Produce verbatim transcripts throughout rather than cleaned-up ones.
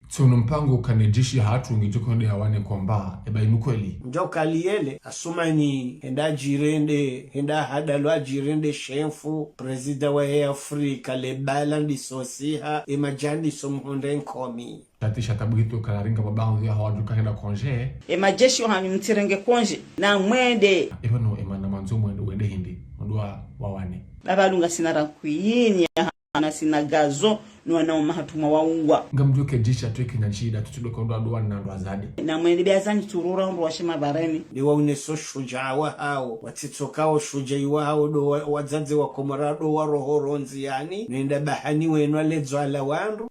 Tsi ono mpango kana jeshi hatru ngidjo konde yawane komba, eba inu kweli. Ndjo kaliyele, Asumani, henda djirende, henda hadalwa djirende shefu, prezida wahe Afrika, le bala ndisosiha, emadjani somhonde nkomi. Shati shatabu hito kalaringa babangu ya hawadjuka henda konje. Emajeshi wahanyu mtsirenge konje, na mwende. Eba no, ema na mandzo mwende, wende hindri, mwende wa, wawane. Baba lunga sina rankuyini ya na sina gazo, no wana uma hatru mwa wauwa. Ngamdjo ke jeshi hatru eke na nshida, tutudo kondo aduwa na ndo azade. Na mwende be azanyi tsurura ndo washe mabareni. Ni waune so shudja wahawo, watsitsoka o shudja iwahawo ndo wa, wadzadze wa Komori ndo waroho ronzi yani, nenda bahani wenu aledzwa la wandru.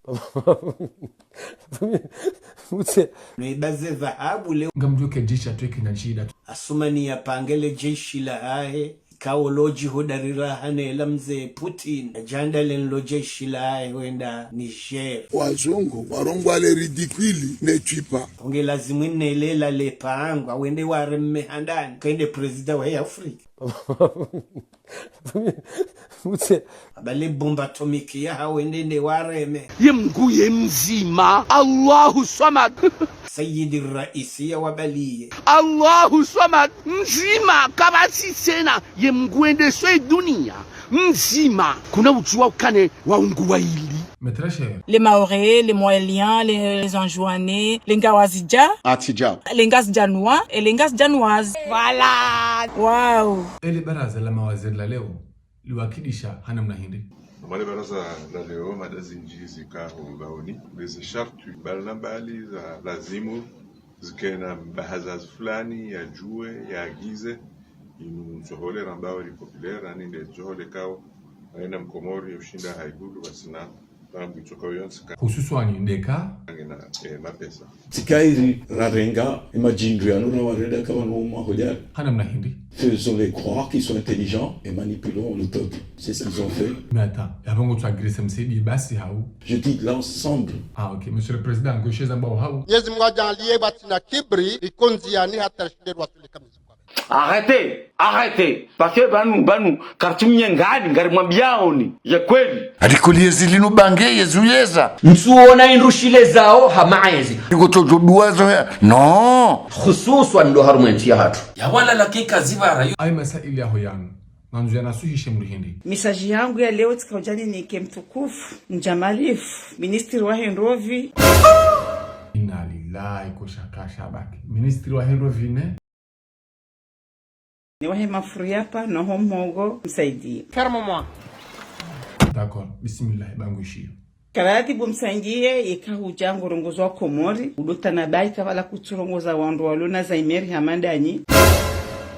Mutse. No ibaze dhahabu le. Ngamdjo ke jeshi hatru eke na nshida. Asumani ya pange le jeshi lahahe. Kawo lodji hodari raha ne la mze Putin. Djanda len lo jeshi lahahe wenda Niger. Wazungu warongowa le ridicule ne tue pas. Onge lazimu ne lela le pangwa wende wareme handani. Kende prezida wahe Afrika. Mutse. Abale bombe atomique yahawo wende nde wareme. Ye Mngu ye mdzima, Allahu Swamad. Sayyidi Raisi ya wabaliye. Allahu Swamad, mdzima, kapvatsi tsena, ye Mngu wendesao ye duniya, mdzima, kuna udjuwa ukana waungu wayili. Mes très chers. Les Mahorais, les Mohéliens, les, les Anjouanais, les Ngawazidja. Atidjao. Les Ngazidjanois et les Ngazidjanoises. Voilà. Waouh. Ele baraza la mawaziri la leo liwakilisha ha namna hindri? Mwa le baraza la leo, mada zindji zika ho ubaoni, ndeze shartwi mbali na mbali za lazimu zikena mbahazazi fulani yadjuwe, yaagize, inu ntsohole rambao ri populaire, ani nde ntsohole kao, haina mkomori ushinda haihulu, basi na, tambu itsoka yontsi ka. Hususwani ndeka. Ngena, eh, mapesa. Tsi kairi rarenga, emadjindru yanu rawarenda kama no mahodjari. Ha namna hindri? Faisons-les croire qu'ils sont intelligents et manipulons le peuple. C'est ce qu'ils ont fait. Mais attends, yapvo ngotso agirisa msaidiye basi hau? Je dis l'ensemble. Ah, ok. Monsieur le Président, ngosheza mbao hau? Mnyezi Mungu ajaliye batsina kibri, ikondzi yani hata shinde rwasule kamili. Arrêtez, arrêtez. Parce que pvanu, pvanu, kartsi mnyengani, ngarimwambiyaoni ye kweli. Arikoli yezi linu bange, yezi uyeza. Ntsuona indru shilezao hama yezi. Iko todjo duwazo ya. Non. Hususwan ndo harumwa entsi yahatru. Ya wala la kika zibara yo. Ayi masaili yaho yanu. Ngandzo yanasuhishe mdru hindri. Message yangu ya leo tsika udjani nike mtukufu, mdjamalifu, ministri wahe ndrovi. Inna lillahi, ko shaka shabaki. Ministri wahe ndrovi ne? Ne wahe mafuru yapa, no ho mhogo, msaidiye. Ferme-moi. D'accord, bismillah, bangu ishiyo. Karati bo msaidiye, yeka hudja ngorongozo wa Komori, udo tanabahi kabla kutsurongoza wandru walo na Alzheimer hama ndanyi.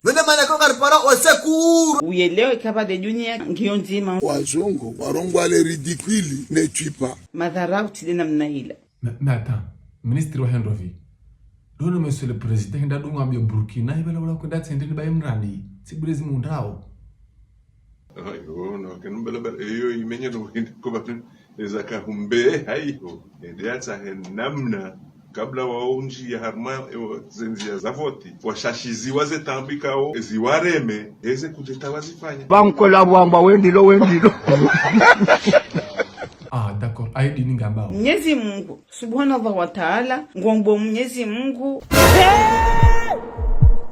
Vene mana ko karipara au secours. Uyelewe kabla de duniya ngiyo ndzima. Wazungu, warongowa le ridicule ne tue pas. Madharau tsi de namna ila. Mais, mais attends, ministri wahe ndrovi. Dono monsieur le président, hindri ndo ngwambiyo Burkina, ibala wala kwenda tsende ni bayi mradi. Tsi bure zi mundrao. Ayo, no, kenu mbala bala, eyo, imenye no hindri ko bapin, eza kahumbe, hayo. Ende yatsahe namna, kabla waundji ya harumwa, ewo, ze ndziya za voti. Washashiziwa ze tambi kao, ezi wareme, eze kudeta wazifanya. Bankola wamba wendilo, wendilo. Ah, d'accord. Ayi dini ngambao. Mnyezi Mungu, Subhanallah wa Ta'ala, ngwambo Mnyezi Mungu.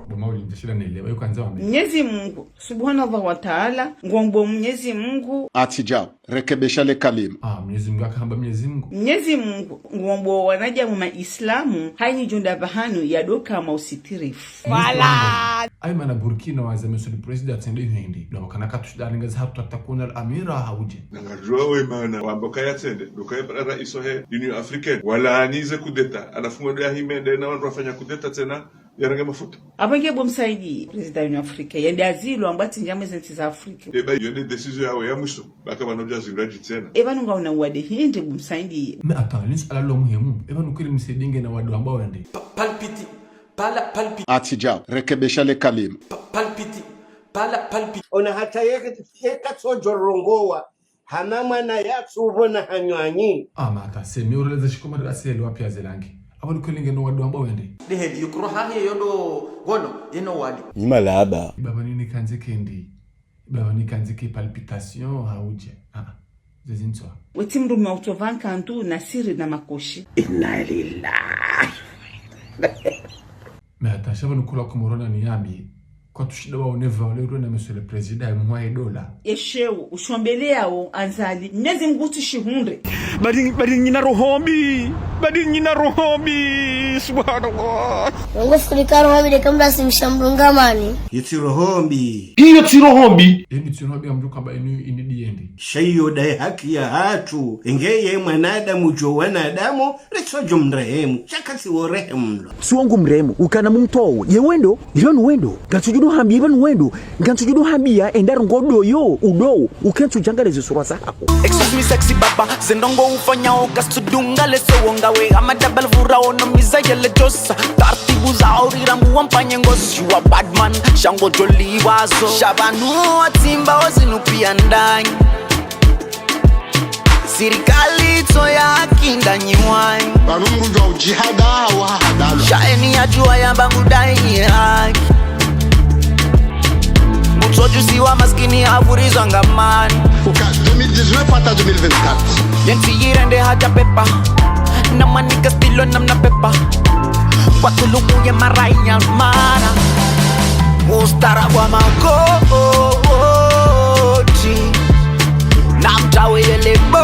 Bo mauli ndeshila nelewa, yuko anza wambe. Mnyezi Mungu, Subhanallah wa Ta'ala, ngwambo Mnyezi Mungu. Atidjao, rekebesha le kalima. Ah, Mnyezi Mungu, akahamba Mnyezi Mungu. Mnyezi Mungu, ngwambo wanadjamu ma Islamu, hayini djo nda pvahanu yadoka ma usitirifu. Voilà. Ayi mana Burkina waze monsieur le président tsende hindri. Ndo wakana katushida linga za hatu takuna al-amira hauje. Nangajua we mana wamba kaya tsende, ndo kaya para raisi he Union Africaine. Wala anize kudeta, alafu mwendo ya himende na wandru wafanya kudeta tsena, yarenge mafuta. Apvo nge bo msaidiye, président Union Africaine, yende azilo amba tsi ndjamwe ze ntsi za Afrika. Eba yende décision yawe ya mwiso, baka pvanu dja zindru dji tsena. Eba nunga una uwade hindri bo msaidiye. Mais attends, linsu ala lo muhimu, eba nukiri msaidiye nge na wade wamba wende. Palpiti. Atidjao, rekebesha le kalima. Ona hata yeka, yeka tsodjo rongowa, hama mwana yatsu pvona hanywanyi. Ah, mata, semi ureleza shikomori la seli wapvi ya zelangi. Apvo luko linge no wade wamba wende. Deheli, yukuro hahe yondo, wono, yeno wade. Nyi malaba. Ibaba nini kandze kendi. Ibaba nini kandze ke palpitation, hauje. Ah. Zezintso. Wetsi mdrume wa utova nkandu na siri na makoshi. Inna lillahi. Mais attends, sha pvanu kula Komori na niyambi. Kwatsu shinda wa uneva wale rwena monsieur le président, mwahe dola. Yeshewo, ushombele yawo, Azali. Mnyezi Mngu tsu shihundre. Badi, badi nyina roho mbi. Badi nyina roho mbi. Subhanallah. Ngo funika roho mbi de kamla simsha mdru ngamani. Yitsi roho mbi. Iyo tsi roho mbi. Eni tsi roho mbi amdru kaba inu ini diyendi. Sha iyo daye haki yahatru. Ngeye mwanadamu djo wanadamu, ritsodjo mrehemu. Sha katsi wo rehemu lo. Tsi wangu mrehemu, ukana mumtowo. Ye wendo, iyo ni wendo. Ngantsudjo hambia iba ni wendo. Ngantsudjo hambia enda rongo doyo, udo. Ukentsudjanga leze sura zaho. Excuse me, sexy baba, ze ndrongo ufanyao, kastudunga leso wonga we. Ama dabal vura ono miza yele josa. Tartibu za orira muwa mpanye ngozi. You a bad man, sha ngodjo liwazo. Sha pvanu watsimba ozinu pia ndanyi. Sirikali tso ya kinda nyiwai. Pvanu mdru djuwa udjihada wa hadalwa. Sha eni yadjuwa yamba ngudayi haki. Mtsodjusiwa maskini avurizwa ngamani. Uka deux mille dix-neuf hata deux mille vingt-quatre. Yentsi yirende hadja pepa. Na manika stilo namna pepa. Kwatulubu ye marainya mana. Mustara wa makoti. Na mtawe yele bo.